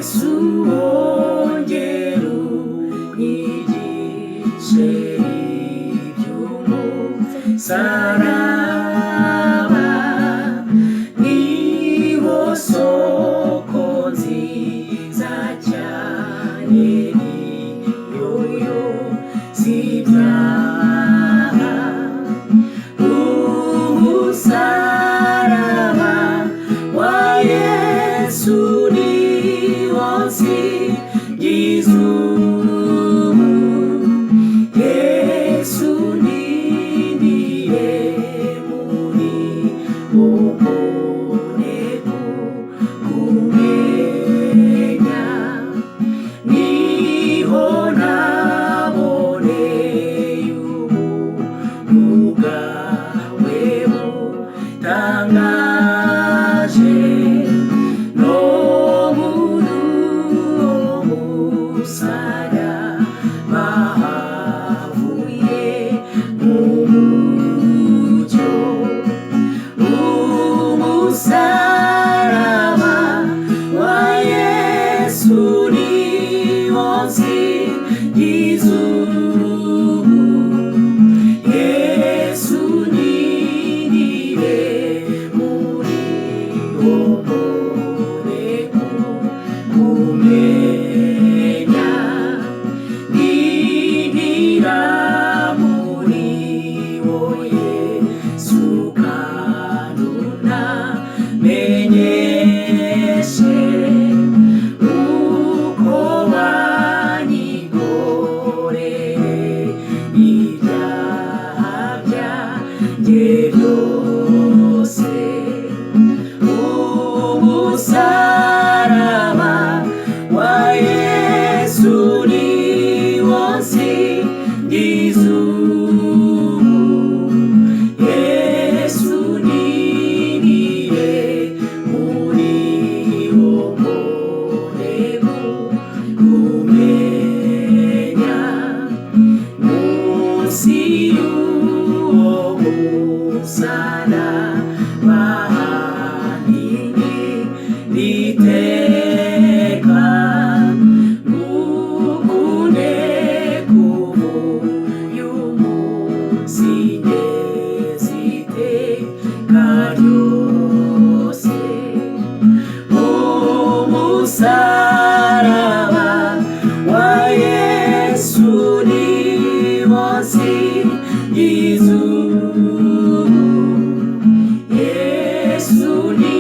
Yesu wongera unyigishe iby'umusaraba, niwo soko nziza cyane, niyo yoza ibyaha. Umusaraba wa Yesu niwo nsingiza ubu. Yesu ndindire muri wo mbone kumenya, niho naboneye ubuntu bwawe butangaje, no muri uwo musaraba havuye umucyo. Umusaraba wa Yesu niwo nsingiza ubu. Yesu ndindire muri wo mbone kumenya, ndindira muri wo Yesu, kandi unamenyeshe uko wanyikoreye ibyaha byanjye byose. Umusaraba wa Yesu niwo nsingiza ubu. Yesu ndindire muri wo mbone kumenya, munsi y'uwo musaraba hanini riteka, ngukunde kuva uyu munsi ngeze iteka ryose. Umusaraba wa Yesu niwo nsingiza ubu. Yesu ni